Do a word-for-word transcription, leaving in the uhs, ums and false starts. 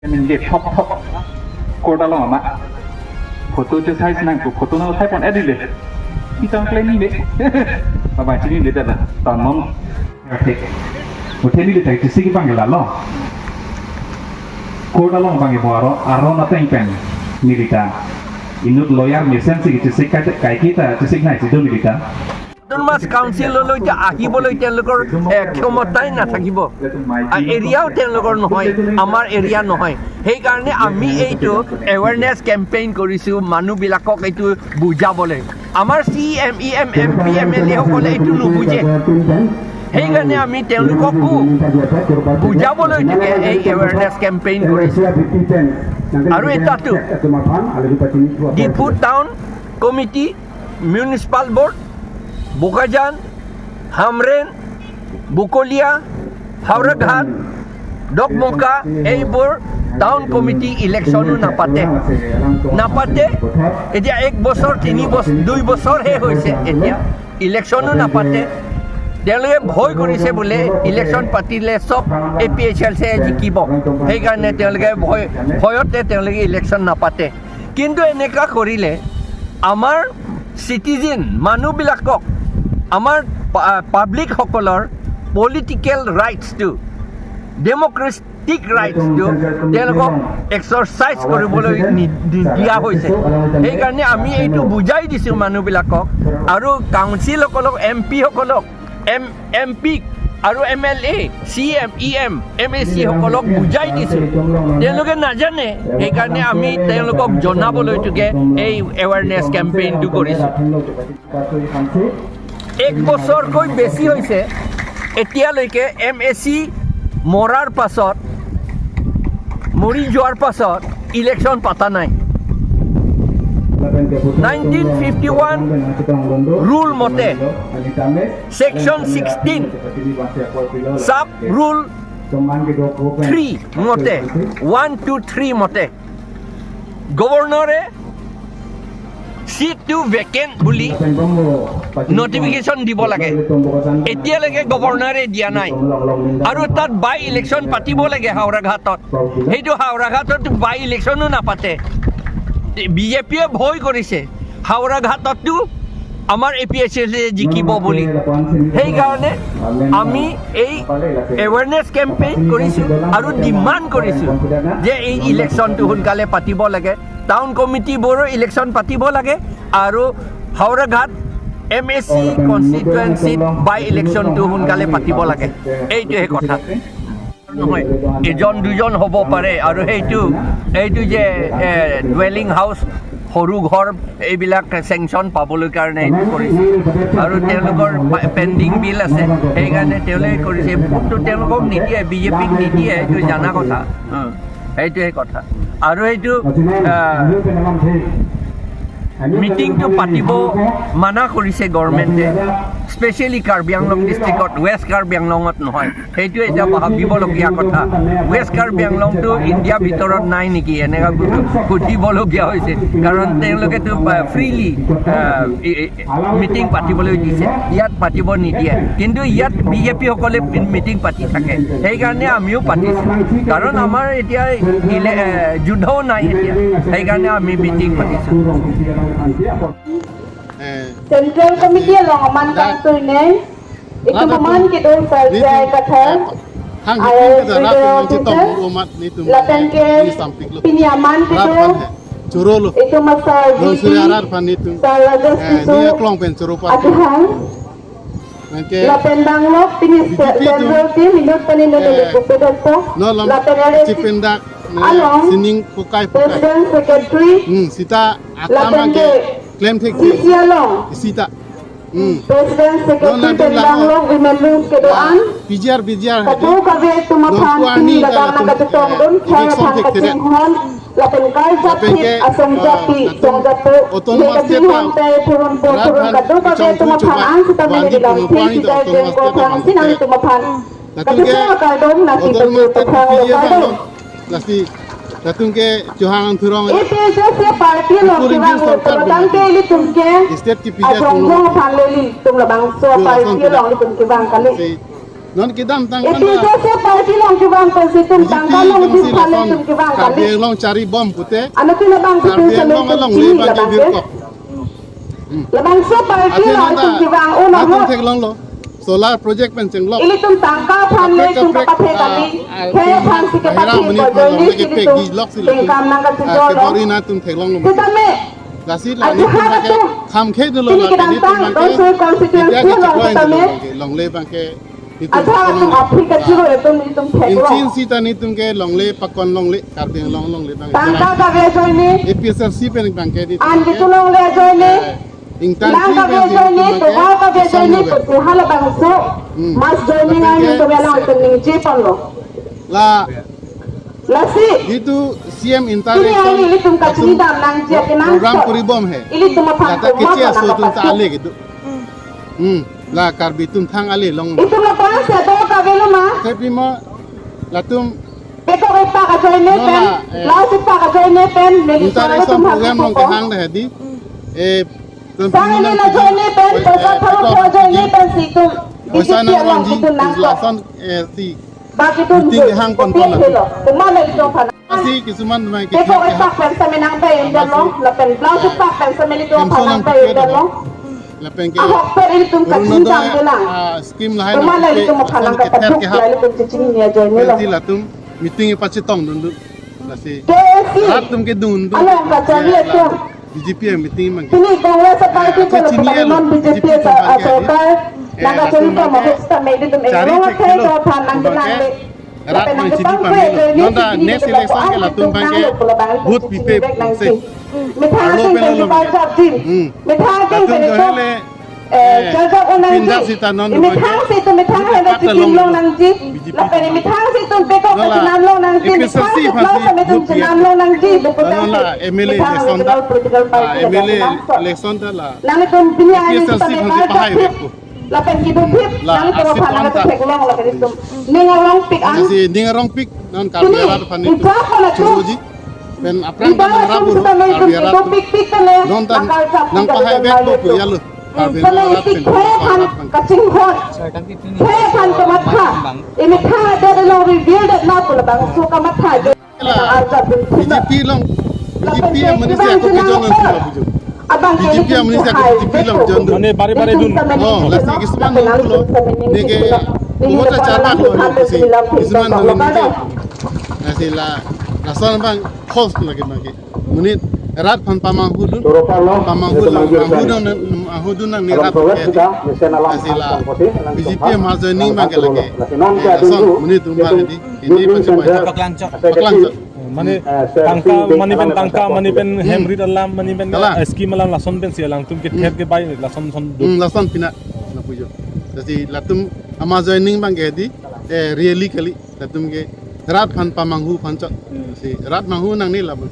Ningje thok thok. Court along ama. Photo chesai nangkok, photo nang sai pon edile. Itang kle nile. Baba chini le dada. Tanom. Thek. Uthe neli ta chesik abang lalo. Court along abang ibo aro, aro ateng pen neli ta. Inut lawyer mesen si chesik kai, kai kita chesik nai si do neli ta. Autonomous কাউন্সিললৈ এতিয়া আহিবলৈ তেওঁলোকৰ, এ, ক্ষমতাই নাথাকিব। আ, এৰিয়াও তেওঁলোকৰ নহয়, আমাৰ এৰিয়া নহয়। সেইকাৰণে আমি এইটো এৱেৰনেছ কেম্পেইন কৰিছোঁ, মানুহবিলাকক এইটো বুজাবলৈ। আমাৰ C E M, E M, M P, M L A সকলে এইটো নুবুজে। সেইকাৰণে আমি তেওঁলোককো বুজাবলৈকে এই এৱেৰনেছ কেম্পেইন কৰিছোঁ। আৰু এটাতো Diphu town committee, municipal board, Bokajan, Hamren, Bokolia, Howraghat, Dokmoka, এইবোৰ টাউন কমিটি ইলেকশ্যনো নাপাতে। নাপাতে। এতিয়া এক বছৰ, তিনি বছৰ, দুই বছৰহে হৈছে এতিয়া। ইলেকশ্যনো নাপাতে। তেওঁলোকে ভয় কৰিছে বোলে ইলেকশ্যন পাতিলে চব এ পি এইচ এল চিয়ে জিকিব। সেইকাৰণে তেওঁলোকে ভয়, ভয়তে তেওঁলোকে ইলেকশ্যন নাপাতে। কিন্তু এনেকুৱা কৰিলে আমাৰ চিটিজেন মানুহবিলাকক, আমাৰ পা-, পাব্লিকসকলৰ পলিটিকেল ৰাইটছটো, ডেমক্ৰেটিক ৰাইটছটো তেওঁলোকক এক্সাৰচাইজ কৰিবলৈ নি-, দি-, দিয়া হৈছে। সেইকাৰণে আমি এইটো বুজাই দিছোঁ মানুহবিলাকক আৰু কাউন্সিলসকলক, এম পিসকলক, এম, এম পি আৰু M L A, C M, E M, M A C সকলক বুজাই দিছোঁ। তেওঁলোকে নাজানে, সেইকাৰণে আমি তেওঁলোকক জনাবলৈকে এই এৱেৰনেছ কেম্পেইনটো কৰিছোঁ। এক বছৰকৈ বেছি হৈছে, এতিয়ালৈকে এম এ চি মৰাৰ পাছত, মৰি যোৱাৰ পাছত ইলেকশ্যন পাতা নাই। নাইনটিন ফিফটি ওৱান ৰুল মতে, ছেকশ্যন ছিক্সটিন, ছাব ৰুল থ্ৰী মতে, ওৱান, টু, থ্ৰী মতে গভৰ্ণৰে চিটটো ভেকেণ্ট বুলি নটিফিকেশ্যন দিব লাগে। এতিয়ালৈকে গভৰ্ণৰে দিয়া নাই। আৰু তাত বাই ইলেকশ্যন পাতিব লাগে হাওৰাঘাটত। সেইটো হাওৰাঘাটত বাই ইলেকশ্যনো নাপাতে। বি জে পিয়ে ভয় কৰিছে হাওৰাঘাটতো আমাৰ এ পি এইচ এল চিয়ে জিকিব বুলি। সেইকাৰণে আমি এই এৱেৰনেছ কেম্পেইন কৰিছোঁ আৰু ডিমাণ্ড কৰিছোঁ যে এই ইলেকশ্যনটো সোনকালে পাতিব লাগে, টাউন কমিটিবোৰৰ ইলেকশ্যন পাতিব লাগে আৰু হাওৰাঘাট এম এ চি কনষ্টিটুৱেঞ্চিত বাই ইলেকশ্যনটো সোনকালে পাতিব লাগে। এইটোহে কথা। নহয়, এজন দুজন হ'ব পাৰে। আৰু সেইটো, এইটো যে, এ, ডুৱেলিং হাউচ, সৰু ঘৰ, এইবিলাক চেংচন পাবলৈ কাৰণে এইটো কৰিছে। আৰু তেওঁলোকৰ পে-, পেণ্ডিং বিল আছে, সেইকাৰণে তেওঁলোকে কৰিছে। ভোটটো তেওঁলোকক নিদিয়ে, বি জে পিক নিদিয়ে, এইটো জানা কথা। অ, সেইটোৱে কথা। আৰু এইটো, আ, মিটিংটো পাতিব মানা কৰিছে গভৰ্ণমেণ্টে, স্পেচিয়েলি কাৰ্বি আংলং ডিষ্ট্ৰিক্টত, ৱেষ্ট কাৰ্বি আংলঙত নহয়। সেইটো এতিয়া ভাবিবলগীয়া কথা। ৱেষ্ট কাৰ্বি আংলংটো ইণ্ডিয়াৰ ভিতৰত নাই নেকি, এনেকুৱা সুধি-, সুধিবলগীয়া হৈছে। কাৰণ তেওঁলোকেতো, আ, ফ্ৰীলি, আ, ই-, ই-, মিটিং পাতিবলৈ দিছে, ইয়াত পাতিব নিদিয়ে। কিন্তু ইয়াত বি জে পিসকলে মি-, মিটিং পাতি থাকে, সেইকাৰণে আমিও পাতিছোঁ। কাৰণ আমাৰ এতিয়া ইলে-, এ, যুদ্ধও নাই এতিয়া, সেইকাৰণে আমি মিটিং পাতিছোঁ। Central committee along aman kangtui neng, itum aman kedo Sar J I Kathar, I A S leader officer, lapen ke pini aman kedo itum a Sar V P, Sar Rajesh Tisso, aduhang, lapen danglok pini central team inut panin neli bupedetpo, lapen L A C along president secretary, lapen ke C C along president secretary pen danglok women wings kedo-an, kadokave atum aphan pini ladak nangkachetongdun akhei aphan kachinghon, lapen karjap phit asong japi song japo, le kachingvai thurun po thurun kadokave atum aphan an sitame neli lamthe chedai jengkok aphan si nanglitum aphan kachetong akardom, nangtum pathang lo kardom. Lasi, latum ke Chauhan Langthu Rong A P H L C party along kevang lo tangte ilitum ke state kipi ajongjong aphan le ilitum labangso party along ilitum kevang kali. Non kedamtang Iti man ba Joseph party along kevang pensi itum B J P tangka along along si jis kali lason itum kevang Karbi kali. Anglong charibom pute. Anuttin abang Karbi itum Anglong sami alongle chini abang ke labang ke. Birkok. Hmm. Labangso party Ate along nonta itum kevang un latum ahut theklonglo. Solar project pen chenglok. Ilitum tangka aphan le Kaprek itum kaprek, kapathe kali. Ah, ah, Khei aphan si bahira kapathe monit ko along joining le si kepek itum. Gijlok si latum. Pengkam nang Ah, kachijor lo. Kebor-i nangtum theklonglo. Sitame. Lasi la Ajo nitum ha abangke atum. Kham khei dolo Pini la kedamtang nitum abangke. Doso constituency Itiak along chekoi sitame. Dolo abangke. Longle abangke. Itum Ajo ha atum aphi kachiro itum itum theklo. Insin sita nitum ke longle pakon longle Karbi Anglong longle abang. Tangka kave ajoine. A P H L C pen abangke di. An kitu longle ajoine. Eh, ingtang Lang si kave pen ajoine, itum abangke. Tovar kave ajoine, Isan abang. Tuha labangso. Hmm. Mass joining Abangke. An itum along itum ningje ponlo. La Lasi. Gitu C M Kini interaction. Ilitum kachini dam nangji akenangsot. Program kuribom he. Ilitum aphan Kata koma kecil kona so itum ta kapathu. Ale gitu. Hmm. La Karbi atum thang ale long. Itum labangso do kavelo ma. Tapi ma latum Pekok epak ajoine Nola, pen, eh, Laos epak ajoine pen, neli interaction itum program hapu long ko. Kehang deh di. Eh, Sang ini ajoine pen, eh, poisa eh, tharo pekok ajoine di. Pen si itum. Poisa B J P nang along lonji, itum nangkok. Lason, eh, si Bagi itum meeting ju, hang pon kopi pon helo. Latum. Koma le itum aphan. Asi kisuman mai Pekok kichir epak pen sami nangpai undang lo, lapen Laos epak pen sami itum aphan nangpai undang lo. Lapen ke Ahok per itum Arunodaya, kachingkang bilang. Ah, scheme lahai Koma le nangpai itum aphan lason nangkapaduk kethek kehap. Lai itum chechini ajoine lo. Pensi latum meeting ipachetong dundun. Lasi K A C. Rat atum kedun dun. Along kachari Ya, atum. B J P meeting mang. Pini Congress party Ah, ko chini lapen alo. Non B J P B J P sa, atum ah, bangke sorkar. Eh, nangkachari latum ko bangke. Mahut sitame itum Chari engrong akhai theklo. Ko aphan nang Bangke. Bilang le. Rat Lapen nang chini pangkwe pamelo. Ajoine Non ta si next election ke latum bangke. Nang lo pula bang Vote si pipe direct nang se. Si. Methang Arlo atum pelo kan lo bangke. Jabjin. Hmm. Methang atum Latum pelo. Dohele. Eh, eh, jaga unang pindah ji. Sita non Methang bangke. Si itum methang Kita helo kata chikim long long nang ji. B J P Lapen long. Methang si itum pekok Nola, chenam long nang ji. A P H L C Methang si aphan si itum vote chenam dia. Long nang ji. Bukan Nola, si. M L A Methang election ta. Political party Ah, lagi M L A nang so. Election ta la. Nang itum pini A P H L C ani aphan si pahai pahai vek ko. Lapen kidu phit, La, nang itum asip aphan on nang ta. Theklong lapen itum. Ning arongpik an. Asi ning arongpik, non Karbi Pini, rat aphan itum. Ita aphan atum. Churuji. Pen aphrang Ita ta nang atum rabu, sitame itum Karbi rat. Kidu pikpik tele, Non ta, akal chap nang kita pahai kita vek malu ko itum. Yalo. Karbi Sitame rat itik pen, khei aphan Karbi rat pen. Kachinghon. Khei aphan kamatha. Imitha ada dalam reveal that na pula bangso kamatha. La, B J P long, B J P amonit si ako kejong nang sila bujung. B J P amonit si ako B J P long jong dun. Mane bare bare dun. Oh, lasi kisuman nang pulo. Neke, umota charpak lo, neke si, kisuman nang neke. Lasi la, lason bang, false lagi bang ke. Monit, rat aphan pamanghu dun. Pamanghu lang, pamanghu dun nang, pamanghu dun nang ni rat ke. Lasi la, B J P majoining bang ke lagi. Eh, lason, monit atum bang ke di. Ini pasti baca. Paklangchok. Paklangchok. Mane Hmm. Eh, sir, tangka, si mane pen alam tangka, mane pen Hmm. hemrit alam, mane pen, Kalang. Eh, scheme alam lason pensi alangtum kether Hmm. kebai lason son do. Hmm, lason pina lapu jo. Lasi latum majoining bang ke di, eh, rally kali, latum ke rat aphan pamanghu aphan chot. Hmm. Si rat manghu nang ni lapu.